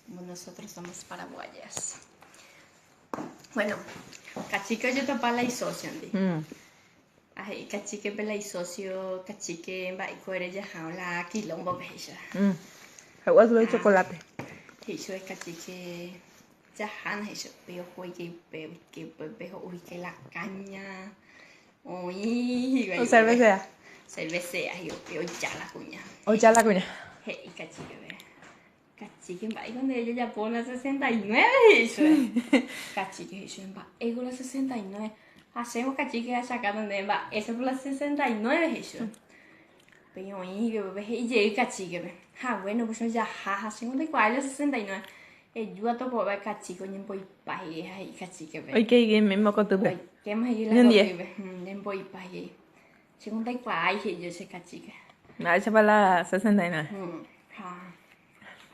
Como nosotros somos paraguayas. Bueno, Kachíke ojetopa la isósiondi. Ha he'i Kachíkepe la isósio, Kachíke mba'éiko ere jahárõ la kilómbope, he'i chupe. He'u chupe chocolate. He'i chupe Kachíke jahána, he'i chupe, upéi oho ije upe, oike upépe ho'u hikuái la káña, oĩ hikuái upépe. Oservesea. Oservesea hikuái, oja la kuña. Oja la kuña. He'i Kachíkepe. Kachíke mba'éiko nde rejapo la 69 he'i chupe. Kachíke he'i chupe mba'éiko la 69. Ha chéngo kachíke achakáta ndéve mba'éichapa la 69 he'i chupe. Upéi oĩ upépe he'i jey kachíkepe. Ha bueno pues jaha ha chéngo ndaikuaái la 69. Eju atopove kachíke oñemboipa he'i ha he'i kachíkepe. Oike he'i mismo kotýpe. Oikéma he'i la kotýpe. Oñemboipa he'i. Chéngo ndaikuaái he'i che kachíke. Mba'éichapa la 69. Ha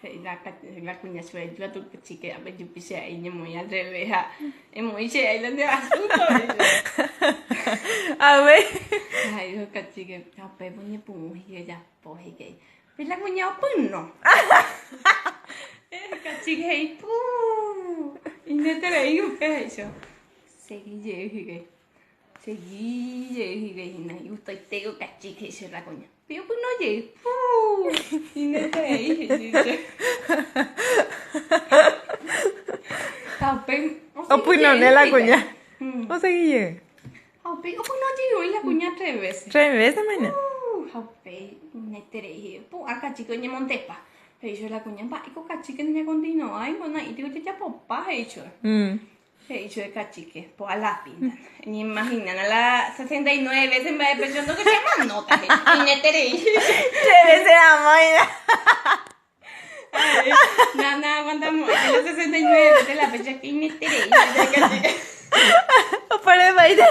he'i la, la kuña chupe katu chike ápe jupi che ai ñemoĩ al revés ha emoĩ che ai la nde asunto. A ver. Ha he'i kachíke ha upépe oñepyrũ he'i ojapo he'i pe la kuña opyno. Kachíke he'i puu ineterei upe he'i chupe. Segi jey he'i. Segi jey he'i hína igustoitéko kachíke he'i chupe la kuña. Pe opyno jey. Puu! Ineterei he'i chupe. Ha upéi osegi Opynone jey la he'i. kuña. Mm. Osegi jey. Ha upéi opyno jey oĩ la kuña tres veces. Tres veces mañana. Puu! Ha upéi ineterei he'i. Pu'ã kachíke oñemontepa. He'i chupe la kuña, mba'éiko kachíke nañakontinuái, naĩtiko jajapopa, he'i chupe. Mm. He'i chupe kachíke, po a la pinta. Eñeimahinána la 69 veces mba'e pecho ndoke che amanóta, he'i. Ineterei. Tres veces amóina. Na, na aguantamo'ãi la 69 veces la fecha que ineterei. Opare vaíta.